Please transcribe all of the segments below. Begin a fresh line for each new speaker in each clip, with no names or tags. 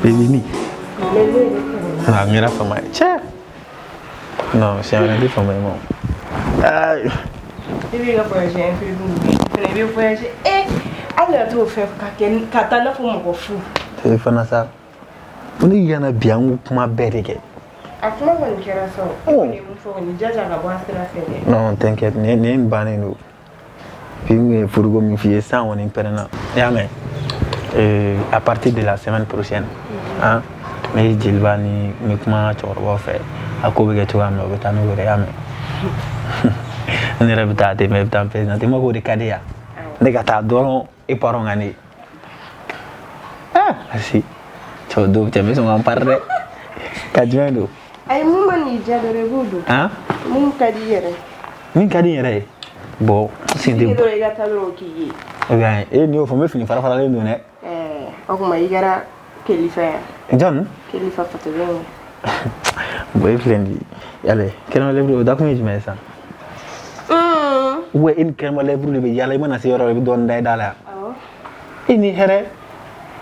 Baby ni. Ah, n kɛra fama ye. Cɛ. Non, siɲɛ wɛrɛ n tɛ fama ye ma. Ayi.
I b'i ka voyage imprévu fɛnɛ, i bɛ voyage hali na t'o fɛ ka kɛ ka taa n'a fɔ mɔgɔ fu.
E fana sa. Ne y'i bi an ko kuma bɛɛ de kɛ.
A kuma kɔni kɛra sa o. E kɔni ye mun fɔ kɔni, jaja ka bɔ a sira fɛ dɛ.
Non, t'inquiète, nin bannen don. Bi n kun ye furuko min f'i ye sisan kɔni pɛrɛnna. I y'a mɛn? À partir de la semaine prochaine, hein, n bɛ jeliba ni n bɛ kuma cɛkɔrɔbaw fɛ, a ko bɛ kɛ cogoya min na, u bɛ taa n'u yɛrɛ, i y'a mɛn? Ne yɛrɛ bɛ taa ten, mais i bɛ taa n présenté ma k'o de ka di yan. Ne ka taa dɔrɔn e parents ka ne ye. Ah, merci. Cɛw dɔw cɛ n bɛ sɔn ka n pari dɛ. Ka jumɛn don?
Ayi, mun ma n'i diya dɔrɔn, i b'o don.
Han?
Mun ka di i yɛrɛ?
Min ka di n yɛrɛ ye. Bon, sen tɛ.
Dɔrɔn i ka taa dɔrɔn o k'i ye.
Eh bien, e n'i y'o fɔ n bɛ fini fara faralen don dɛ.
O tuma i kɛra kelifa ye.
Jɔn?
Kelifa fasoden ye.
Bon, e filɛ nin ye. Allez, crème lèvre o dakun ye jumɛn ye sisan? Ou e ni crème lèvre de bɛ yaala, i mana se yɔrɔ la i bɛ dɔɔnin da i da la yan.
Awɔ.
E ni hɛrɛ.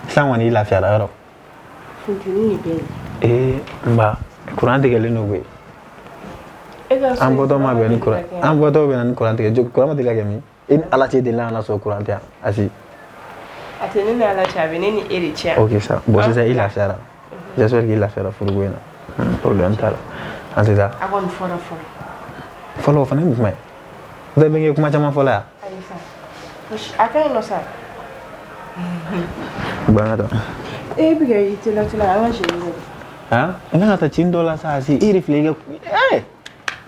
Sisan kɔni i lafiyara yɔrɔ.
Funteni de bɛ yen.
Ee n ba, kuran tigɛlen don koyi.
E ka so
An bɔtɔ ma bɛn ni kuran, an bɔtɔ bɛ na ni kuran tigɛ. Kuran ma deli ka kɛ min? E ni Ala cɛ delila ka na sɔrɔ kuran tɛ yan. Asi.
A tɛ ne ni Ala cɛ, a bɛ ne ni e de cɛ.
Ok sa. Bon, sisan i lafiyara. J'espère que i lafiyara furuko in na. Problème t'a la. An tɛ taa.
A kɔni fɔra fɔlɔ.
Fɔlɔ o fana ye jumɛn ye? Bɛɛ bɛ kɛ kuma caman fɔlɔ yan.
Ayi sa. A ka ɲi nɔ sa.
Bon, an ka taa.
E bɛ ka i teliya teliya, an ka jeli dɛ.
Han? N kan ka taa cin dɔ la sa, Asi. I yɛrɛ filɛ i ka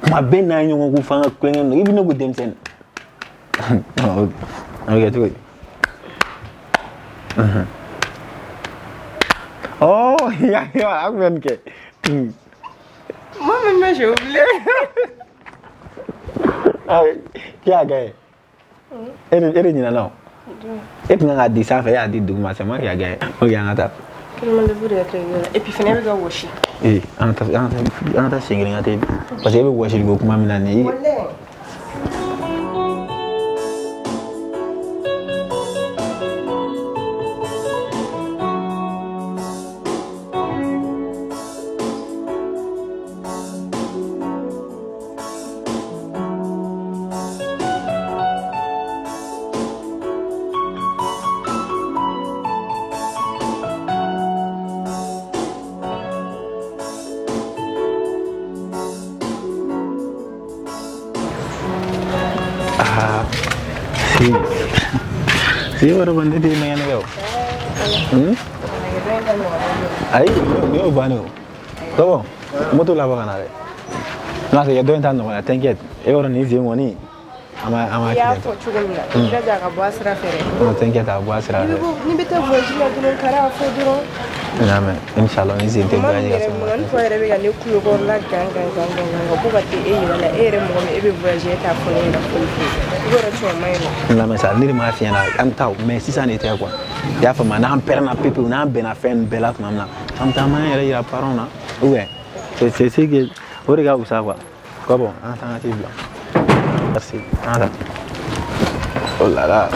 kuma bɛɛ n'a ye ɲɔgɔn ko f'an ka kulonkɛ ninnu. I bɛ ne ko denmisɛnnin. A bɛ kɛ cogo di? Oh, ya, ya, a kun bɛ nin kɛ.
Moi-même, j'ai oublié.
Ah, qui a gagné? E de ɲinɛna o. E tun kan k'a di sanfɛ, e y'a di duguma, c'est moi qui a gagné. Ok, an ka taa.
Crème lèvre de ka kɛ et puis fɛnɛ bɛ ka wɔsi.
Ee, an ka taa, an ka taa, an ka taa siɲɛ kelen ka taa, parce que e bɛ wɔsili ko kuma min na nin ye.
Walayi.
Ah, si. Si wɛrɛ kɔni ne tɛ nɛgɛ nɛgɛ o. Ayi, nin y'o bannen o. Dɔgɔ, moto labɔ ka na dɛ. N'a sɔrɔ dɔ in ta nɔgɔya, t'inquiète. E yɔrɔ nin sen kɔni, an b'a
I y'a
kɛ
fɔ cogo min na, i jilaja ka bɔ a sira fɛ dɛ.
Non, t'inquiète, a bɔ a sira
N'i
fɛ.
bɛ bɔ, n'i bɛ taa voyage la dɔrɔn, kara a fɔ dɔrɔn.
N y'a mɛn, inshallah ni sen tɛ
Kuma
voyage
min
ka
yɛrɛ
sɔrɔ.
mun na, n fa yɛrɛ bɛ ka ne kulo kɔrɔla gan gan gan gan gan ko ka taa e yira la, e yɛrɛ mɔgɔ min e bɛ voyage, e t'a fɔ ne ɲɛna foyi foyi. I b'o yɛrɛ cɛ o man ɲi nɔ.
N lamɛn sa, ne de m'a f'i ɲɛna an bɛ taa o, mais sisan de tɛ quoi. I y'a faamu, n'an pɛrɛnna pewu, n'an bɛnna fɛn bɛɛ la tuma min na, an bɛ taa an b'an yɛrɛ yira parents na, ou bien c'est ce que o de ka fisa quoi. Quoi bon, an ka taa an ka t'i bila. Merci, an ka taa. Oh là là.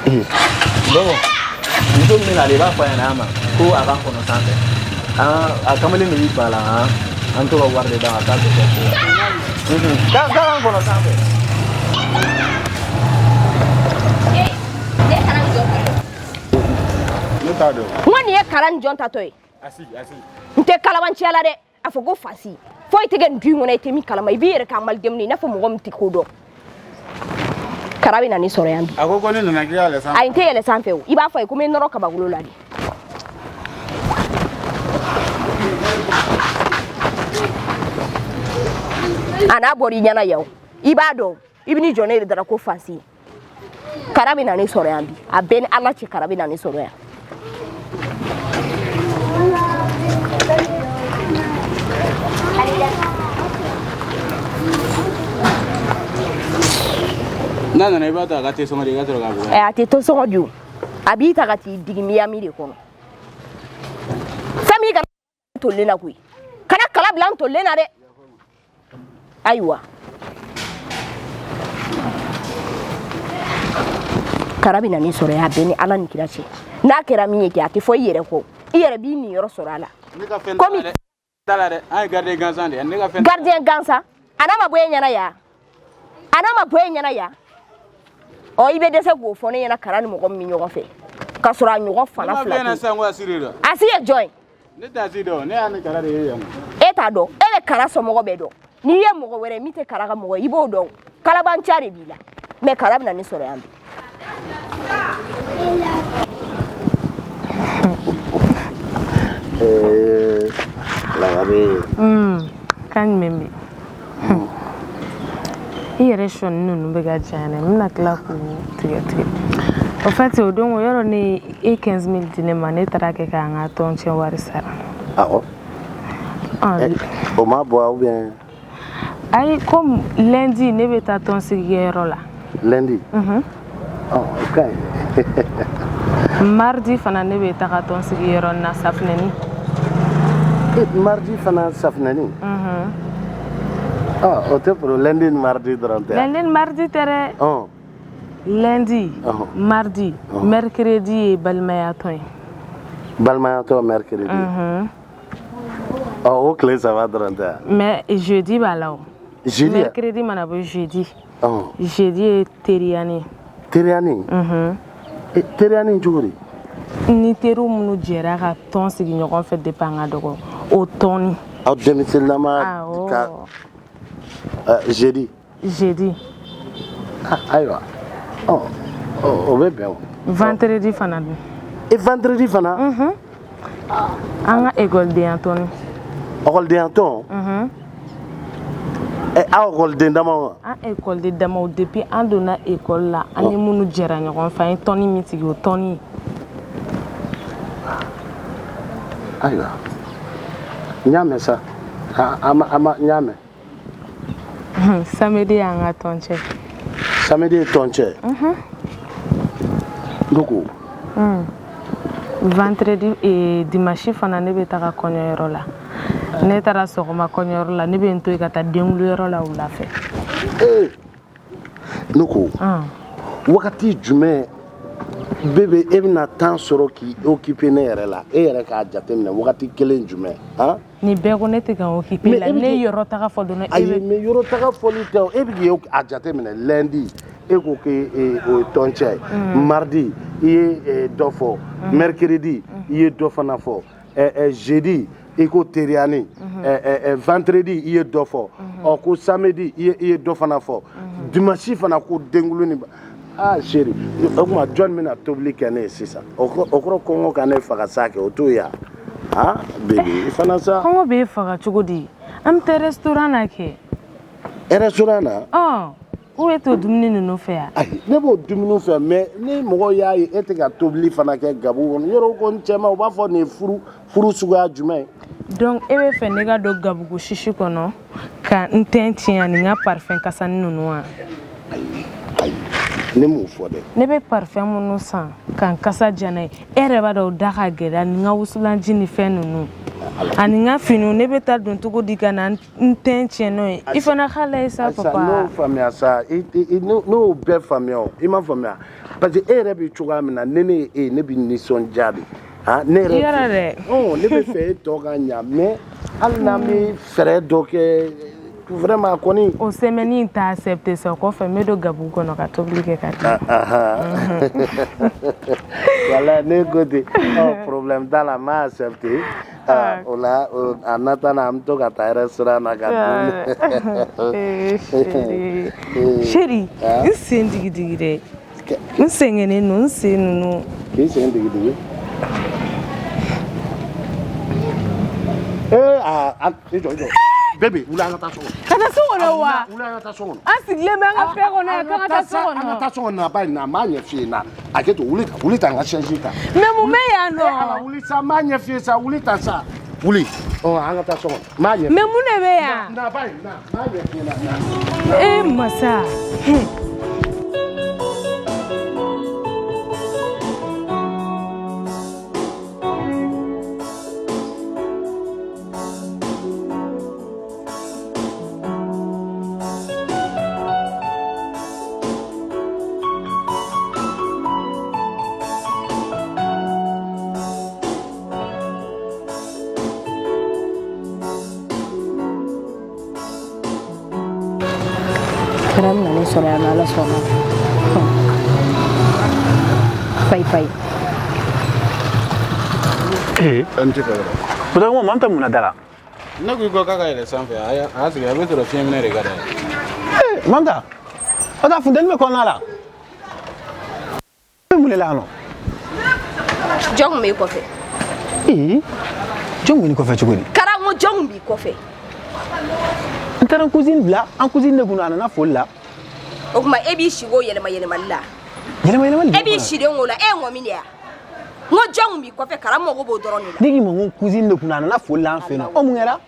Eh, dɔgɔ, muso min bɛ na de, i b'a fɔ a ɲɛna a ma ko a k'an kɔnɔ sanfɛ. An a kamalen de b'i ban la, han, an to ka wari de d'a ma k'a bɛ kɛ ko la. K'a k'an kɔnɔ sanfɛ.
Ne t'a dɔn.
N ko nin ye kalan ni jɔn tatɔ ye?
Asi, asi.
N tɛ kalabanciya la dɛ. A fɔ ko fasi foyi tɛ kɛ nin du in kɔnɔ, i tɛ min kalama, i b'i yɛrɛ k'a malidenw i n'a fɔ mɔgɔ min tɛ ko dɔn. Kara bɛ na ne sɔrɔ yan bi.
A ko ko ne nana k'i yɛlɛ sanfɛ.
Ayi, n tɛ yɛlɛ sanfɛ o. I b'a fɔ a ye ko n bɛ nɔrɔ kabakolo la de. A n'a bɔra i ɲɛna yan o, i b'a dɔn i bɛ n'i jɔ ne de dara ko fasi. Kara bɛ na ne sɔrɔ yan bi, a bɛɛ ni Ala cɛ, kara bɛ na ne sɔrɔ yan.
N'a nana, i b'a ta a ka te sɔngɔ de, i ka sɔrɔ k'a bugɔ.
Ɛ, a tɛ to sɔngɔ di o, a b'i ta ka t'i digi Miami de kɔnɔ. Fɛn min kana tolen na koyi, kana kala bila n tolen na dɛ. Ayiwa. Kara bɛ na ne sɔrɔ yan, a bɛɛ ni Ala ni kira cɛ. N'a kɛra min ye kɛ, a tɛ fɔ i yɛrɛ kɔ, i yɛrɛ b'i niyɔrɔ sɔrɔ a la.
Ne ka fɛn t'a la dɛ. T'a la dɛ. An ye gardien gansan de ye. Ne ka fɛn.
Gardien gansan? A n'a ma bɔ e ɲɛna yan? A n'a ma bɔ e ɲɛna yan? Ɔ, i bɛ dɛsɛ k'o fɔ ne ɲɛna, Kara ni mɔgɔ min bɛ ɲɔgɔn fɛ, k'a sɔrɔ a ɲɔgɔn fana fila
tɛ. Ne ma f'e ɲɛna sisan ko Asi de don.
Asi ye jɔn ye?
Ne tɛ Asi dɔn, ne y'a ni Kara de ye yan.
E t'a dɔn, e bɛ Kara somɔgɔ bɛɛ dɔn. N'i ye mɔgɔ wɛrɛ min tɛ Kara ka mɔgɔ ye, i b'o dɔn. Kalabanca de b'i la. Mais Kara bɛna ne sɔrɔ yan bi.
Lagare.
Kan jumɛn bɛ? I yɛrɛ sɔnni ninnu bɛ ka diya ne, n bɛna tila k'u tigɛ tigɛ. Au fait, o don yɔrɔ ne ye 15 000 di ne ma, ne taara kɛ k'an ka tɔn cɛ wari sara.
Awɔ. O ma bɔ ou bien?
Ayi, comme lundi ne bɛ taa tɔn sigikɛyɔrɔ la.
Lundi? Ɔ, o ka ɲi.
Mardi fana ne bɛ taga tɔn sigiyɔrɔ na, safunɛni.
Mardi fana safunɛni? O tɛ pro, lundi ni mardi dɔrɔn tɛ.
Lundi ni mardi tɛ dɛ. Lundi, mardi, mercredi ye balimaya tɔn ye.
Balimaya tɔn mercredi. Ɔ, o tile saba dɔrɔn tɛ.
Mais jeudi b'a la o.
Jeudi?
Mercredi mana bɔ jeudi. Jeudi ye teriyani ye.
Teriyani? Teriyani cogo di?
Ni teriw minnu jɛra ka tɔn sigi ɲɔgɔn fɛ depuis an ka dɔgɔ, o tɔnni.
Aw denmisɛnninlama ka jeudi?
Jeudi.
Ayiwa, ɔ, o bɛ bɛn o.
Vendredi fana dun.
E, vendredi fana?
An ka ekɔlidenya tɔnni.
Ekɔlidenya tɔn? Aw ekɔliden damaw wa?
An ekɔliden damaw, depuis an donna ekɔli la, an ni minnu jɛra ɲɔgɔn fɛ, an ye tɔnni min sigi, o tɔnni.
Ayiwa, n y'a mɛn sa, n y'a mɛn.
Samedi y'an ka tɔn cɛ.
Samedi ye tɔn cɛ? Ne ko.
Vendredi et dimanche fana ne bɛ taga kɔɲɔyɔrɔ la. Ne taara sɔgɔma kɔɲɔyɔrɔ la, ne bɛ n to yen ka taa denwuluyɔrɔ la wula fɛ.
Ne ko, wagati jumɛn bébé e bɛna temps sɔrɔ k'i occuper ne yɛrɛ la? E yɛrɛ k'a jateminɛ, wagati kelen jumɛn?
Nin bɛɛ ko ne tɛ ka occuper la, ne yɔrɔ taga fɔ dɔrɔn.
Ayi, mais yɔrɔ taga fɔli tɛ o, e bɛ k'i a jateminɛ. Lundi e ko k'e o ye tɔncɛ ye, mardi i ye dɔ fɔ, mercredi i ye dɔ fana fɔ, jeudi i ko teriyani, vendredi i ye dɔ fɔ, ɔ ko samedi i ye dɔ fana fɔ, dimanche fana ko denkulu ni. Ah chérie, o tuma jɔn bɛna tobili kɛ ne ye sisan? O kɔrɔ kɔngɔ ka ne faga sa kɛ, o t'o ye wa? Ah bébé, i fana sa.
Kɔngɔ b'e faga cogo di? An bɛ taa restaurant na kɛ.
Restaurant na?
Ɔn, ou e t'o dumuni ninnu fɛ yan?
Ayi, ne b'o dumuni fɛ, mais ni mɔgɔw y'a ye e tɛ ka tobili fana kɛ gabugu kɔnɔ, yɔrɔ ko n cɛ ma, u b'a fɔ nin ye furu suguya jumɛn ye?
Donc e bɛ fɛ ne ka don gabugu sisi kɔnɔ ka n tɛn tiɲɛ ani n ka parfum kasani ninnu wa?
Ayi, ayi, ne m'o fɔ dɛ.
Ne bɛ parfum minnu san ka n kasa diya n'a ye, e yɛrɛ b'a dɔn o da ka gɛlɛn, ani n ka wusulanji ni fɛn ninnu, ani n ka finiw, ne bɛ taa don cogo di ka na n tɛn tiɲɛ n'o ye? I fana k'a lajɛ sa papa.
N'o faamuya sa, n'o bɛɛ faamuya o, i ma faamuya, parce que e yɛrɛ bɛ cogoya min na, ne ye e, ne bɛ nisɔndiya de. Ne yɛrɛ
dɛ.
Ne bɛ fɛ e tɔ ka ɲa, mais hali n'an bɛ fɛɛrɛ dɔ kɛ vraiment kɔni.
O semaine in t'a accepté sa, o kɔfɛ n bɛ don gabugu kɔnɔ ka tobili kɛ ka di.
Wala ne ko ten, ɔ problème t'a la, n b'a accepté. O la en attendant an bɛ to ka taa restaurant na ka dumuni.
Chérie, n sen digi digi dɛ. N sɛgɛnnen don, n sen ninnu.
K'i sen digi digi? I jɔ, i jɔ. Bébé, wuli an ka taa so kɔnɔ.
Ka taa so kɔnɔ wa?
Wuli an ka taa so kɔnɔ.
An sigilen bɛ an ka fɛn kɔnɔ yan, k'an ka taa so kɔnɔ.
An ka taa so kɔnɔ na, ba in na, n b'a ɲɛ f'i ye na. A kɛ to, wuli tan, wuli tan, n ka chaise ta.
Mais mun bɛ yan nɔ?
Ala, wuli sa, n b'a ɲɛ f'i ye sa, wuli tan sa. Wuli. Ɔ, an ka taa so kɔnɔ. N b'a ɲɛ.
Mais mun de bɛ yan?
Na, ba in na, n b'a ɲɛ f'i ye na.
Eh masa.
sɔrɔ yan nɔ, ala sɔnna. Payi payi.
Ee.
An tɛ fɛ yɔrɔ.
Butɔgɔma, maa min tɛ mun na da la?
Ne ko i ko k'a ka yɛlɛ sanfɛ, a y'a sigi, a bɛ sɔrɔ fiɲɛminɛ de ka d'a ye.
Ee, Mamta, o ta funteni bɛ kɔnɔna la. E bɛ mun de la yan nɔ?
Jɔn kun b'e kɔfɛ?
Ee, jɔn kun bɛ ne kɔfɛ cogo di?
Kara, n ko jɔn kun b'i kɔfɛ?
N taara n cousine bila, an cousine de kun don, a nana foli la.
O tuma e b'i sigi o yɛlɛma yɛlɛmali la?
Yɛlɛma yɛlɛmali.
E b'i siden o la, e ye ŋɔmi de ya? N ko jɔn kun b'i kɔfɛ, Kara, n mago b'o dɔrɔn de la.
Ne k'i ma ko n cousine de kun don, a nana foli la an fɛ yen nɔ. O mun kɛra?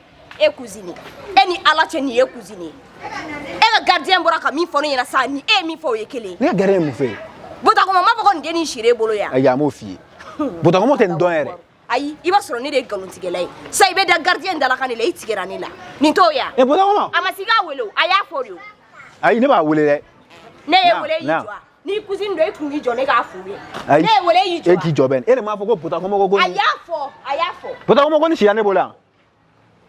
E cousine, e ni ala cɛ, nin ye cousine ye? E ka gardien bɔra ka min fɔ ne ɲɛna sa, ni e ye min fɔ, o ye kelen ye.
Ne ka gardien ye mun fɛ yen?
Botakoma m'a fɔ ko nin den nin sire bolo yan.
Ayi, a m'o f'i ye. Butɔgɔma tɛ nin dɔn yɛrɛ.
Ayi, i b'a sɔrɔ ne de ye nkalontigɛla ye sa. I bɛ da gardien dalakan de la, i tigɛra ne la, nin t'o ya?
E, Butɔgɔma.
A ma se k'a wele o, a y'a fɔ de o.
Ayi, ne b'a wele dɛ.
Ne ye
Na,
wele, e y'i
na.
jɔ a n'i cousine don, e kun k'i jɔ ne k'a f'u ye.
Ayi.
Ne ye wele, e y'i jɔ
E k'i jɔ bɛn. E de m'a fɔ ko Butɔgɔma ko ko
a
nin.
y'a fɔ, a y'a fɔ.
Butɔgɔma ko ni sira ne bolo yan.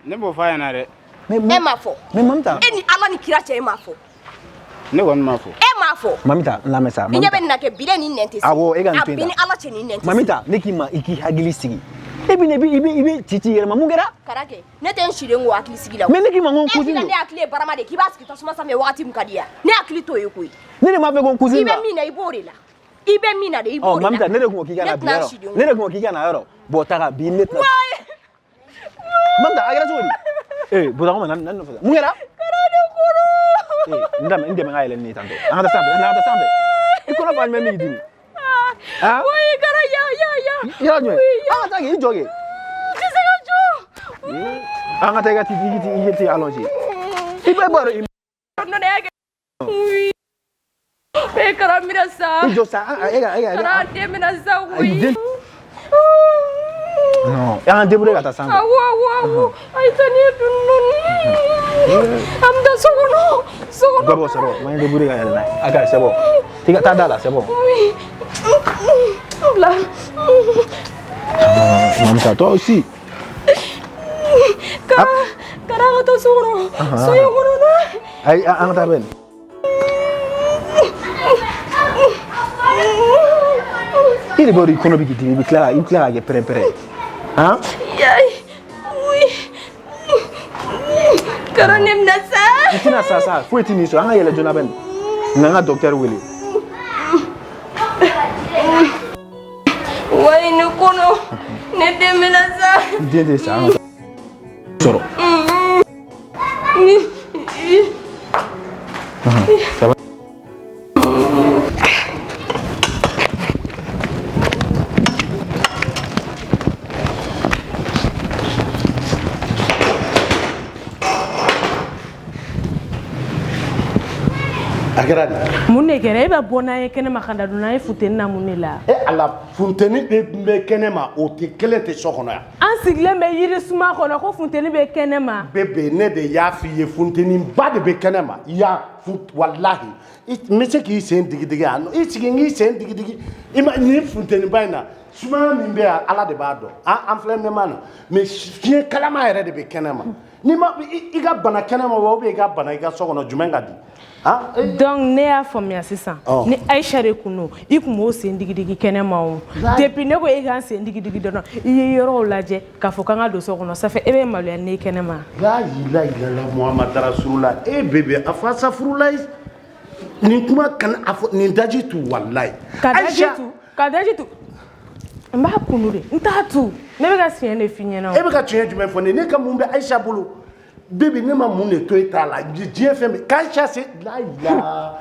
Ne b'o f'a ɲɛna dɛ.
Mais
E m'a fɔ.
Mais Mamta.
E ni ala ni kira cɛ, e m'a fɔ.
Ne kɔni m'a fɔ.
E m'a fɔ.
Mamita, n lamɛn sa.
I ɲɛ bɛ nin na kɛ bi dɛ, nin nɛn tɛ se.
Awɔ, e ka nin
A
to yen
bi ni
tan.
ala cɛ, nin nɛn tɛ se.
Mamita, ne k'i ma i k'i hakili sigi. E bɛ i bɛ ci ci yɛrɛ ma, mun kɛra?
Kara kɛ, ne tɛ n silen ko hakili sigi la o.
Mais ne k'i ma ko n
E
cousine
ka
don.
ne hakili ye barama de ye k'i b'a sigi tasuma sanfɛ wagati min ka di yan, ne hakili t'o ye koyi.
Ne de m'a fɔ ko n
I
cousine
bɛ
don.
min na, i b'o de la. I bɛ min na de, i b'o
Ɔ
de la.
Mamita, ne de kun ko k'i ka na
Ne
bi
tɛna n
yɔrɔ.
siden
Ne de kun ko k'i ka na yɔrɔ. Bon, taga bi ne tɛna. Mamita, a kɛra cogo di? Ee, Butɔgɔma, na na nɔfɛ. Mun kɛra?
Kara, ne kɔrɔ.
Ee, n dɛmɛ, n dɛmɛ ka yɛlɛ ni tantɔ. An ka taa sanfɛ, an ka taa sanfɛ. I kɔnɔ fa jumɛn bɛ k'i dimi? Ah?
Oyi, Kara, ya ya ya.
Yɔrɔ jumɛn? An ka taa kɛ, i jɔ kɛ.
N tɛ se ka jɔ.
An ka taa, i ka t'i i k'i i k'i allongé. I bɛ bɔ i
Non, ne y'a kɛ. Oui. E Kara, n bɛna sa.
I jɔ sa, e ka e ka.
Kara, den bɛna sa
Ayi,
koyi.
den. Non, an ka débrouiller ka taa sanfɛ.
Awɔ awɔ awɔ. Ayi, taa ni ye dun dɔɔni. An bɛ taa so kɔnɔ. So kɔnɔ.
Dɔ bɔ, c'est bon, n ye débrouiller ka yɛlɛ n'a ye. A ka, c'est bon. I ka taa da la, c'est bon.
Oui. N bila.
Mamita, toi aussi.
Kara, Kara, an ka taa so kɔnɔ. So in kɔnɔ na.
Ayi, an ka taa bɛn. I de b'a dɔn i kɔnɔ bɛ k'i dimi, i bɛ tila k'a kɛ pɛrɛn-pɛrɛn ye. Han?
Yayi. Oui. Kara, ne bɛna sa.
I tɛna sa sa, foyi tɛ nin sɔrɔ. An ka yɛlɛ joona bɛn. Nka n ka docteur wele.
Wayi, ne kɔnɔ. Ne den bɛna sa.
I den tɛ sa, an ka taa sɔrɔ. Ça va?
A kɛra di?
Mun de kɛra? E bɛ bɔ n'an ye kɛnɛma ka na don n'an ye funteni na, mun de la?
E ala, funteni de bɛ kɛnɛ ma, o tɛ kelen tɛ so kɔnɔ yan.
An sigilen bɛ yiri suma kɔnɔ ko funteni bɛ kɛnɛma.
Bebe, ne de y'a f'i ye, funteniba de bɛ kɛnɛ ma yan. Walahi, n bɛ se k'i sen digi digi yan, i sigi n k'i sen digi digi. I ma nin funteniba in na, sumaya min bɛ yan, ala de b'a dɔn. An filɛ nɛma na, mais fiɲɛ kalama yɛrɛ de bɛ kɛnɛ ma. N'i ma i ka bana kɛnɛ ma wa, ou bien i ka bana i ka so kɔnɔ, jumɛn ka di? Han?
Donc ne y'a faamuya sisan.
Ɔ.
Ni Aisha de kun don, i kun b'o sen digidigi kɛnɛ ma o. Depuis ne ko e k'an sen digidigi dɔrɔn, i ye yɔrɔw lajɛ k'a fɔ k'an ka don so kɔnɔ sanfɛ, e bɛ maloya ne kɛnɛ ma.
La ilaha illallah Muhammad rasulullah. E bebe, a fɔ asafurulayi, nin kuma kana a fɔ, nin daji tu, walayi.
Ka daji tu, ka daji tu, n b'a kunu de, n t'a tu, ne bɛ ka siɲɛ de f'i ɲɛna o.
E bɛ ka tiɲɛ jumɛn fɔ ne ye? Ne ka mun bɛ Aisha bolo? Bebe, ne ma mun de to e t'a la? Diɲɛ fɛn bɛɛ k'Aisha se la ilaha.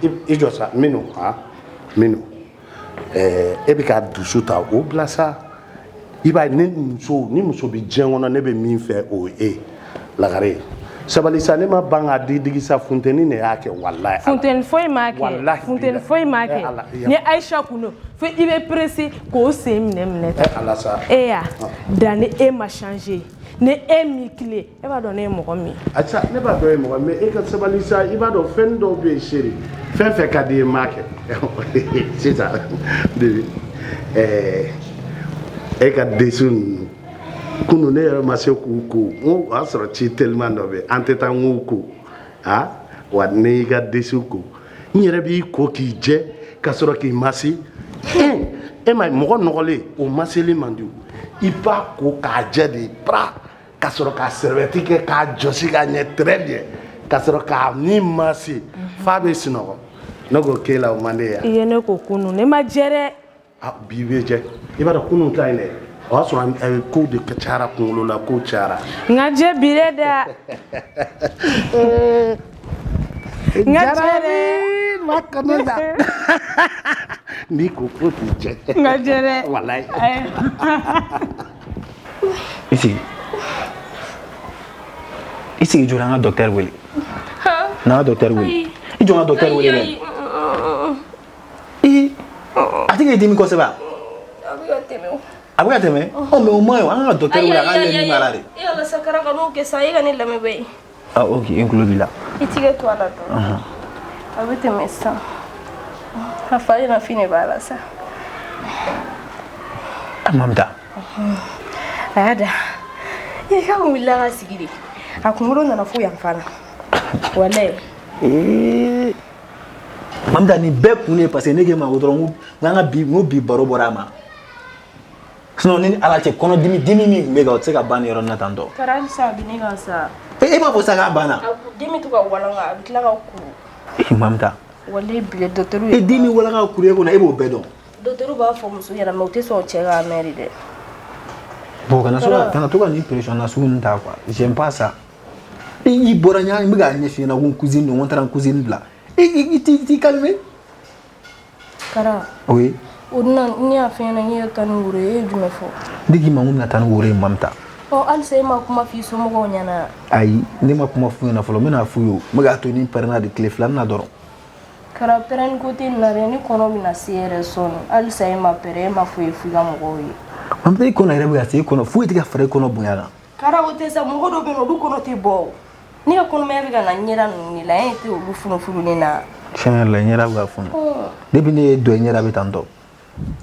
I jɔ sa, Minu. Han, Minu, e bɛ ka dusu ta o bila sa. I b'a ye, ne muso ni muso bɛ diɲɛ kɔnɔ, ne bɛ min fɛ, o ye e lagare ye. Sabali sa, ne ma ban k'a digi digi sa, funteni de y'a kɛ, walayi.
Funteni foyi m'a kɛ.
Walahi.
Funteni foyi m'a
Eh, Ala,
kɛ. Ni Aisha kun don fo i bɛ pressé k'o sen minɛ minɛ tan.
Eh, Ala sa.
E ya dan, ni e ma changer, ni e m'i tilen, e b'a dɔn ne ye mɔgɔ min ye.
Acha, ne b'a dɔn ye mɔgɔ, mais e ka sabali sa. I b'a dɔn fɛn dɔw bɛ yen, chérie, fɛn fɛn ka di i ye, n m'a kɛ sisan. Bébé, e ka desu ninnu kunu, ne yɛrɛ ma se k'u ko, n ko o y'a sɔrɔ ci teliman dɔ bɛ yen, an tɛ taa, n k'u ko. Ah wa, ne y'i ka desu ko. N yɛrɛ b'i ko k'i jɛ ka sɔrɔ k'i masi. E ma ye, mɔgɔ nɔgɔlen o maseli man di o. I b'a ko k'a jɛ de pra, ka sɔrɔ ka serviette kɛ k'a jɔsi ka ɲɛ très bien, ka sɔrɔ k'a ni masi f'a bɛ sunɔgɔ. Ne ko k'e la o man di ye.
I ye ne ko kunun, ne ma jɛ dɛ.
Ah, bi bɛ jɛ. I b'a dɔn kunun ta in dɛ, o y'a sɔrɔ kow de cayara kunkolo la, kow cayara.
N ka jɛ bi dɛ da. N ka jɛ dɛ.
Ma kanu da. N b'i ko fo k'i jɛ.
N ka jɛ dɛ.
Walayi.
I sigi. I sigi joona, an ka docteur wele. N'an ka docteur wele. I jɔ n ka docteur wele dɛ. I a tɛ k'i dimi kosɛbɛ wa?
A bɛ ka tɛmɛ o.
A bɛ ka tɛmɛ? Ɔ mais o man ɲi o, an ka docteur wele a k'a lajɛ min b'a la de.
E ala sa Kara, ka n'o kɛ sa, e ka ne lamɛn bɛ.
Ah ok, n tulo b'i la.
I tigɛ to a la dɔrɔn. A bɛ tɛmɛ sisan. A fa na fin de b'a la sa.
A Mamita.
A y'a da. I ka kun wulila ka sigi de. A kunkolo nana fo yan fana. Walayi.
Ee Mamita, nin bɛɛ kun de ye parce que ne k'e ma ko dɔrɔn n ko an ka bi, n ko bi baro bɔra a ma. Sinon ne ni Ala cɛ, kɔnɔdimi dimi min tun bɛ kan, o tɛ se ka ban nin yɔrɔnin na tan tɔ.
Kara, halisa a bɛ ne kan sa.
E m'a fɔ sa k'a banna.
A den bɛ to ka walanga, a bɛ tila ka kuru.
Ee Mamita.
Walayi bi docteur
E den bɛ walanga ka kuru e kɔnɔ, e b'o bɛɛ dɔn.
Docteur b'a fɔ muso ɲɛna mais u tɛ sɔn cɛ k'a mɛn de dɛ.
Bon, kana to ka kana to ka nin pression na sugu ninnu ta quoi. J'aime pas ça. I bɔra ɲa, n bɛ k'a ɲɛf'i ɲɛna ko n cousine don, ko n taara n cousine bila. I t'i calmer.
Kara.
Oui.
O dun na ne y'a f'i ɲɛna n ye taa ni woro ye, e ye jumɛn fɔ?
Ne k'i ma n ko n bɛna taa ni woro ye Mamita.
Ɔ halisa e ma kuma f'i somɔgɔw ɲɛna?
Ayi, ne ma kuma f'u ɲɛna fɔlɔ, n bɛna f'u ye o. N bɛ k'a to ni pɛrɛnna de tile filanan na dɔrɔn.
Kara, pɛrɛnni ko tɛ nin na dɛ, ni kɔnɔ bɛna se yɛrɛ sɔɔni. Halisa e ma pɛrɛn, e ma foyi f'i ka mɔgɔw ye.
Mamita, e kɔnɔ yɛrɛ bɛ ka se, e kɔnɔ foyi tɛ ka fara e kɔnɔ bonya kan.
Kara, o tɛ sa, mɔgɔ dɔw bɛ yen nɔ, olu kɔnɔ tɛ bɔ o. Ne ka kɔnɔmaya bɛ ka na ɲɛda ninnu de la, e tɛ olu funufunu ne na.
Tiɲɛ yɛrɛ la, ɲɛda bɛ ka funu. Depuis ne ye dɔ ye, ɲɛda bɛ tan tɔ.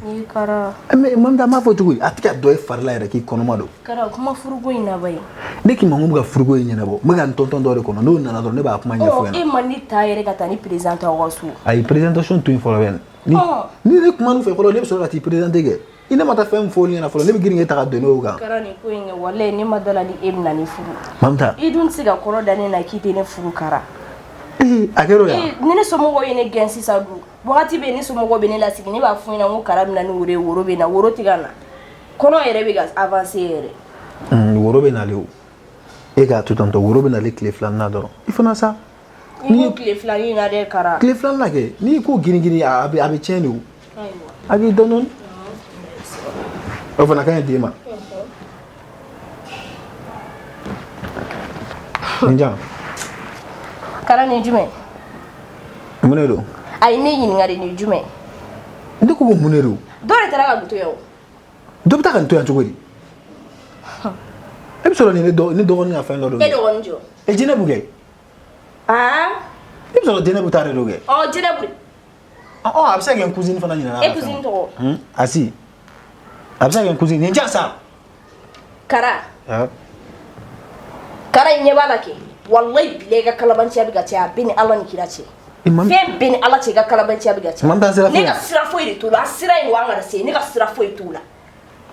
Ni Kara.
Mais Mamita, n b'a fɔ cogo di, a tɛ ka dɔ ye fari la yɛrɛ k'i kɔnɔma don.
Kara, kuma furuko in na ba ye.
Ne k'i ma n ko n bɛ ka furuko in ɲɛnabɔ, n bɛ ka n tɔntɔn dɔ de kɔnɔ, n'o nana dɔrɔn ne b'a kuma ɲɛfɔ ɲɛna.
E ma ne ta yɛrɛ ka taa ni présenté aw ka so.
Ayi, présentation to yen fɔlɔ bɛ. Ni ne kuma n'u fɛ fɔlɔ, ne bɛ sɔrɔ ka t'i présenter kɛ. I ne ma taa fɛn min fɔ olu ɲɛna fɔlɔ, ne bɛ girin k'e ta ka don n'o kan.
Kara, nin ko in kɛ, walayi ne ma da la ni e bɛna ne furu.
Mamita.
I dun tɛ se ka kɔrɔ da ne na k'i tɛ ne furu Kara.
Ee, a kɛra o ya?
Ni ne somɔgɔw ye ne gɛn sisan dun, wagati bɛ ne somɔgɔw bɛ ne lasigi, ne b'a f'u ɲɛna ko Kara bɛna ni woro ye, woro bɛ na, woro tɛ ka na. Kɔnɔ yɛrɛ bɛ ka avancer yɛrɛ.
Woro bɛ nalen o. E k'a to tantɔ, woro bɛ nalen tile filanan dɔrɔn. I fana sa.
I ko tile filanan in na dɛ Kara.
Tile filanan kɛ, n'i ko girin girin a bɛ tiɲɛ de o. A b'i dɔɔnin dɔɔnin. O fana ka ɲi den ma. Nin jan.
Kara, nin jumɛn?
Mun de don?
Ayi, ne ɲininka de, nin jumɛn?
Ne ko mun de don?
Dɔ de taara ka nin to yan o.
Dɔ bɛ taa ka nin to yan cogo di? E bɛ sɔrɔ nin ne dɔgɔnin ka fɛn dɔ don.
E dɔgɔnin jɔ?
E Jɛnɛbu kɛ.
Aa?
E bɛ sɔrɔ Jɛnɛbu ta de don kɛ.
Ɔ Jɛnɛbu.
Ɔ a bɛ se ka kɛ n cousine fana ɲinɛna.
E cousine tɔgɔ?
Asi. A bɛ se ka kɛ n cousine. Nin jan sa.
Kara. Kara, i ɲɛ b'a la kɛ. Walayi bilayi, i ka kalabanciya bɛ ka caya, a bɛ ni Ala ni kira cɛ. Fɛn bɛɛ ni Ala cɛ, i ka kalabanciya bɛ ka caya.
Mamita, sira foyi.
Ne ka sira foyi de t'o la, a sira in wa an kana se, ne ka sira foyi t'o la.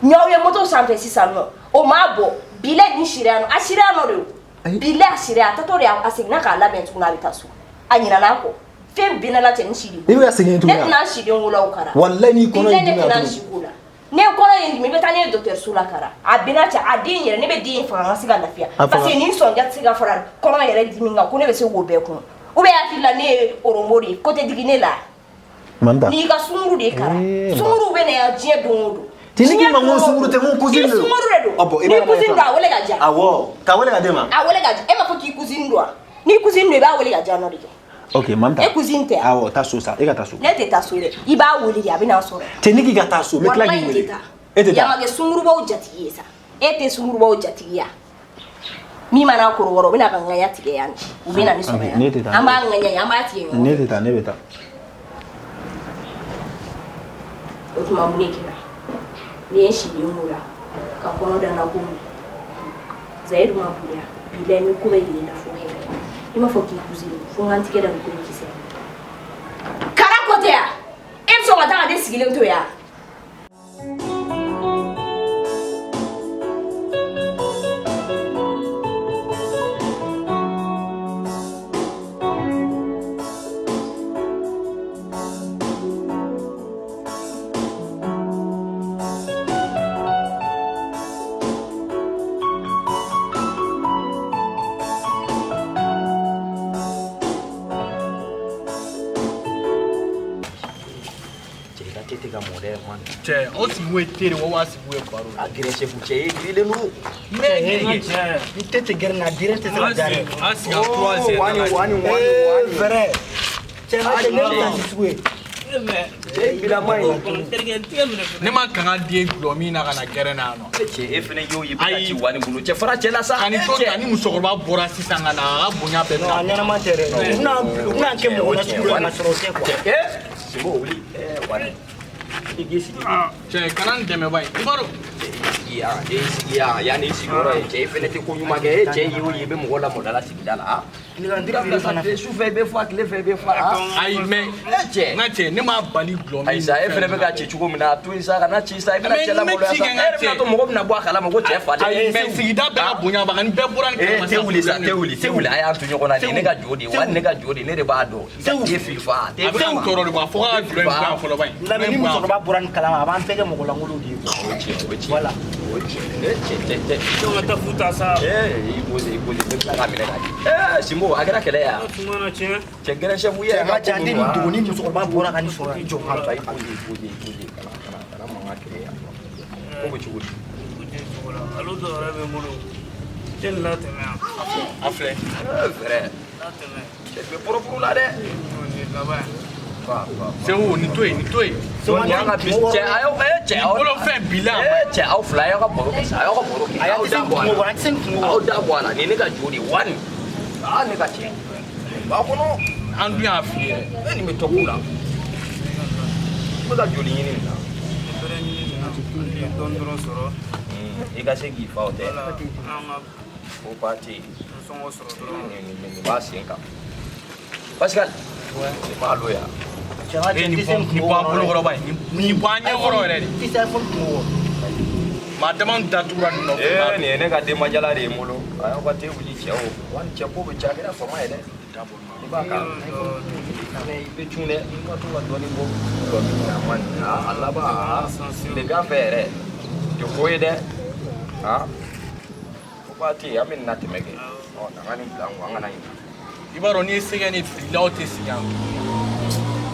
Ɲaw ye moto sanfɛ sisan nɔ, o m'a bɔ, bilayi nin sira yan nɔ, a sira yan nɔ de o. Bilayi a sira yan, a taatɔ de a seginna k'a labɛn tuguni a bɛ taa so. A ɲinɛna a kɔ. Fɛn bɛɛ ni Ala cɛ, nin si de.
I bɛ ka segin tuguni.
Ne tɛna n si den ko la o Kara.
Walayi n'i kɔnɔ
y'i dimi. Bilayi ne tɛna n si ko la. Ne kɔnɔ ye dimi, i bɛ taa ne ye dɔgɔtɔrɔso la Kara. A bɛn'a cɛ, a den yɛrɛ, ne bɛ den in faga n ka se ka lafiya. Parce que nin sɔnja tɛ se ka fara kɔnɔ yɛrɛ dimi kan, ko ne bɛ se k'o bɛɛ kun. Ou bien hakili la ne ye orobo de ye, ko tɛ digi ne la.
Mamita.
N'i ka sunkuru de ye Kara. Sunkuru bɛ na yan diɲɛ don o don.
Ti ne k'i ma ko sunkuru tɛ, ko cousine de don.
I sunkuru de don. N'i cousine don, a wele ka diya.
Awɔ, k'a wele ka d'e ma.
A wele ka di, e m'a fɔ k'i cousine don wa? N'i cousine don, i b'a wele ka di yan nɔ de kɛ.
Ok, Mamita.
E cousine tɛ?
Awɔ, taa so sa, e ka taa so.
Ne tɛ taa so dɛ, i b'a wele de, a bɛ n'a sɔrɔ.
Cɛ, ne k'i ka taa so, n bɛ tila k'i wele. E tɛ taa.
Yan ma kɛ sunkurubaw jatigi ye sa. E tɛ sunkurubaw jatigi ya. Min mana korokɔrɔ, o bɛna ka ŋaɲa tigɛ yan de. U bɛ na ni sɔrɔ yan.
Ne tɛ taa.
An b'a ŋaɲa yan, an b'a tigɛ ɲɔgɔn fɛ.
Ne tɛ taa, ne bɛ taa.
O tuma mun de kɛra? Ne ye n siden ko la, ka kɔnɔ da n na ko mun. Zayidu ma bonya, bilayi ni ko bɛ yɛlɛ la fo hɛrɛ. I m'a fɔ k'i cousine, fo n ka n tigɛ da nin ko in kisɛ. sigilen to yan.
Cɛ, aw sigi ye teri wa wa sigi ye baro
A gɛrɛ chef cɛ ye girilen don.
Ne
Ni tɛ tɛ gɛrɛ na direct tɛ se ka diya dɛ.
An sigi a 3 heures.
Wani wani wani wani.
Vrai. Cɛ n ka cɛ ne bɛ taa sugu ye.
Cɛ bilama ye.
Ne ma kanga den gulɔ min na ka na gɛrɛ na yan nɔ.
Cɛ e fɛnɛ y'o ye i bɛ ka ci wani bolo. Cɛ fara cɛ la sa.
Ka nin to tan ni musokɔrɔba bɔra sisan ka na a ka bonya bɛɛ
Non, a ɲɛnama tɛ dɛ. U bɛna kɛ mɔgɔ la sugu la ka sɔrɔ o tɛ quoi.
Cɛ Simbo wuli. Wani. I k'i sigi.
Cɛ kana n dɛmɛ ba ye. I b'a dɔn.
Sigi yan, e sigi yan, yan n'i sigiyɔrɔ ye. Cɛ e fɛnɛ tɛ ko ɲuman kɛ. E cɛ ye o ye i bɛ mɔgɔ lamɔda la sigida la.
Tilegan fana.
Sufɛ i bɛ fa, tile fɛ i bɛ fa.
Ayi mais
cɛ.
N ka cɛ ne m'a bali gulɔ min.
Ayi sa e fɛnɛ bɛ ka ci cogo min na a to yen sa kana ci sa i bɛna cɛ lamaloya sa. E yɛrɛ bɛna to mɔgɔ bɛna bɔ a kalama ko cɛ fa dɛ.
Ayi mais sigida bɛɛ ka bonya b'a kan ni bɛɛ bɔra nin kalama.
Te wuli sa te wuli te wuli a y'an to ɲɔgɔn na nin ne ka jo de ye wa ne ka jo de ne de b'a dɔn. Te fifa te
A bɛ k'u tɔɔrɔ de bɔ a fɔ k'a ka gulɔ in bɔ yan fɔlɔ ba in.
Nka ni musokɔrɔba bɔra nin kalama a b'an bɛɛ kɛ mɔgɔ lankolonw de ye. Voilà.
O tiɲɛ cɛ cɛ cɛ.
Jɔn ka taa fu ta sa.
I pose i pose n bɛ tila k'a minɛ k'a di. Simbo a kɛra kɛlɛ ye wa?
Tuma na tiɲɛ.
Cɛ gɛrɛ chef ye.
Cɛ n ka cɛ an tɛ nin dogo ni musokɔrɔba bɔra ka nin sɔrɔ i jɔ.
I pose i pose i pose kana kana kana mankan kɛlɛ yan. Ko bɛ cogo di?
Ko tɛ cogo la. Alo dɔ yɛrɛ bɛ n bolo. Tɛ nin latɛmɛ yan.
A filɛ.
Vrai.
Latɛmɛ.
Cɛ bɛ pɔrɔpɔrɔ la dɛ.
Nin ye laban ye.
Segu nin to yen nin to yen.
Cɛ a y'aw cɛ aw
bolo fɛn bila.
Cɛ aw fila a y'aw ka baro kɛ sa a y'aw ka baro kɛ. Aw da bɔ a la aw da bɔ a la nin ye ne ka jo de ye wani. Aa ne ka cɛ. Ba kɔnɔ.
An dun y'a f'i ye.
E nin bɛ tɔgɔ la. N bɛ ka joli ɲini nin na.
N bɛrɛ ɲini nin na. N ye dɔɔnin dɔrɔn sɔrɔ.
I ka se k'i fa o tɛ.
An ka.
O ba tɛ yen.
Nisɔngɔ sɔrɔ dɔrɔn.
Nin b'a sen kan. Pascal. Nin b'a lo yan.
Nin bɔ an bolokɔrɔba ye nin bɔ an ɲɛkɔrɔ yɛrɛ de.
Tɛ se iPhone kungo kɔ.
Maa dama datugura nin nɔfɛ.
Nin ye ne ka denbajala de ye n bolo. A y'aw ka te wuli cɛ o. Wani cɛ ko bɛ cɛ a kɛra fama ye dɛ. I b'a kan. I bɛ cun dɛ. I ka to ka dɔɔnin bɔ gulɔ min na a ma nin. A laban tilegan fɛ yɛrɛ. Tɛ ko ye dɛ. Ko ba tɛ yen an bɛ nin natɛmɛ kɛ. Ɔ na ka nin bila n kun an kana ɲinɛ.
I b'a dɔn n'i ye sɛgɛ ni bilaw tɛ sigi yan.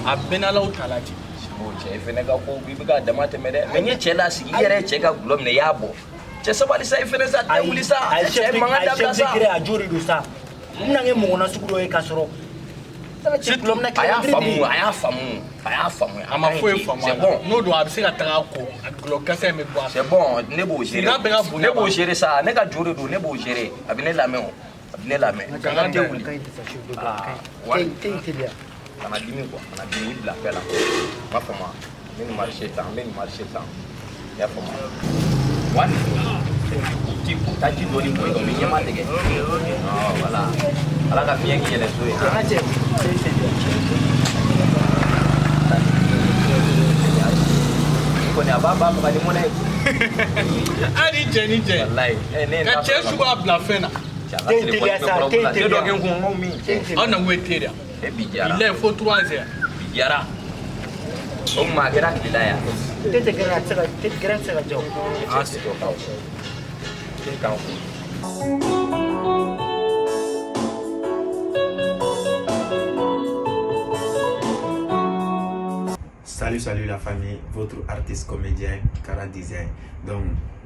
A bɛɛ n'Alaw ta la ten.
O cɛ i fɛnɛ ka ko i bɛ k'a dama tɛmɛ dɛ. Mais n ye cɛ lasigi i yɛrɛ ye cɛ ka gulɔ minɛ i y'a bɔ. Cɛ sabali sa i fɛnɛ sa tɛ wuli sa. Cɛ mankan dabila sa.
A ye chef de a jo de don sa. N bɛna kɛ mɔgɔ nasugu dɔ ye k'a sɔrɔ.
A y'a faamu a y'a faamu a y'a faamu.
A ma foyi faamu a la. N'o don a bɛ se ka taga ko gulɔ kasa in bɛ bɔ a.
C'est bon ne b'o gérer. Ne b'o gérer sa ne ka jo de don ne b'o gérer a bɛ ne lamɛn o a bɛ ne lamɛn. Kana tɛ wuli.
Tɛ teliya.
Kana dimi quoi kana dimi i bila fɛn la. N b'a faamu n bɛ nin marché tan n bɛ nin marché tan i y'a faamu. Wani ji taa ji dɔɔni bɔ i kan n bɛ ɲɛma tigɛ. Voilà ala ka fiɲɛ k'i yɛlɛ so ye.
An ka cɛ.
Nin kɔni a b'a ba faga ni mɔnɛ ye.
Hali cɛ ni cɛ.
Walayi
ka cɛ sugu bila fɛn na.
Te teliya sa te teliya.
Ne dɔ kɛ n kun n ko min.
Aw na kun ye te de ye.
E bi diyara.
Il est fo 3 heures.
Bi diyara. O tuma a kɛra tile la yan.
Te tɛ gɛrɛ a tɛ se ka te gɛrɛ tɛ se ka ja o.
A sigi o kan. Te kan kun.
Salut, salut la famille, votre artiste comédien Kara Design. Donc,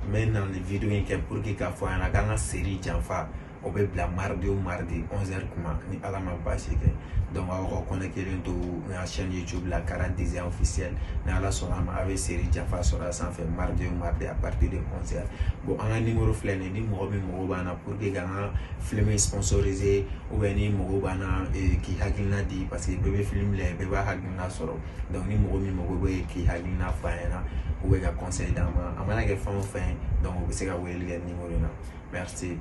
maintenant, les vidéos qui pour que k'a fɔ an ɲɛna k'an ka série janfa o bɛ bila mardi o mardi 11h kuma ni Ala ma baasi kɛ. Donc aw ka connecté to n ka chaîne YouTube la Kara Design officiel ni Ala sɔnna a ma a bɛ série janfa sɔrɔ a sanfɛ mardi o mardi à partir de 11h. Bon an ka numéro filɛ nin ye ni mɔgɔ min mago b'an na pour que k'an ka film sponsoriser ou bien ni mago b'an na k'i hakilina di parce que bɛɛ bɛ film lajɛ bɛɛ b'a hakilina sɔrɔ. Donc ni mɔgɔ min mago bɛ k'i hakilina fɔ an ɲɛna ou bien ka conseil d'an ma a mana kɛ fɛn o fɛn ye donc o bɛ se ka weleli kɛ numéro in na. Merci.